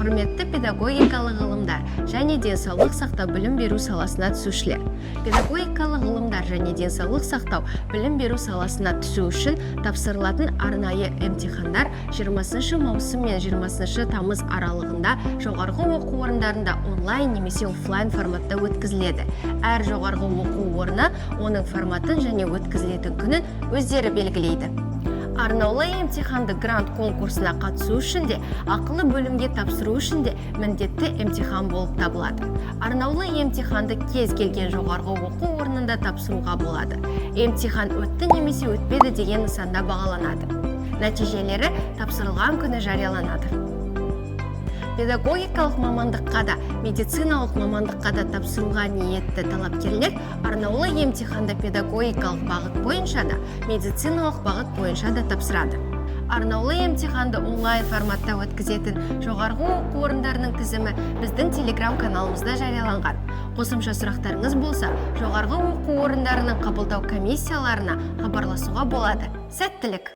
Құрметті педагогикалық ғылымдар және денсаулық сақтау білім беру саласына түсушілер! Педагогикалық ғылымдар және денсаулық сақтау білім беру саласына түсу үшін тапсырылатын арнайы емтихандар 20 маусым мен 20 тамыз аралығында жоғарғы оқу орындарында онлайн немесе офлайн форматта өткізіледі. Әр жоғарғы оқу орны оның форматын және өткізілетін күнін өздері белгілейді. Арнаулы емтиханды грант конкурсына қатысу үшін де, ақылы бөлімге тапсыру үшін де міндетті емтихан болып табылады. Арнаулы емтиханды кез келген жоғарғы оқу орнында тапсыруға болады. Емтихан өтті немесе өтпеді деген нысанда бағаланады. Нәтижелері тапсырылған күні жарияланады. Педагогикалық мамандыққа да, медициналық мамандыққа да тапсыруға ниетті талапкерлер арнаулы емтиханды педагогикалық бағыт бойынша да, медициналық бағыт бойынша да тапсырады. Арнаулы емтиханды онлайн форматта өткізетін жоғарғы оқу орындарының тізімі біздің телеграм каналымызда жарияланған. Қосымша сұрақтарыңыз болса, жоғарғы оқу орындарының қабылдау комиссияларына хабарласуға болады. Сәттілік!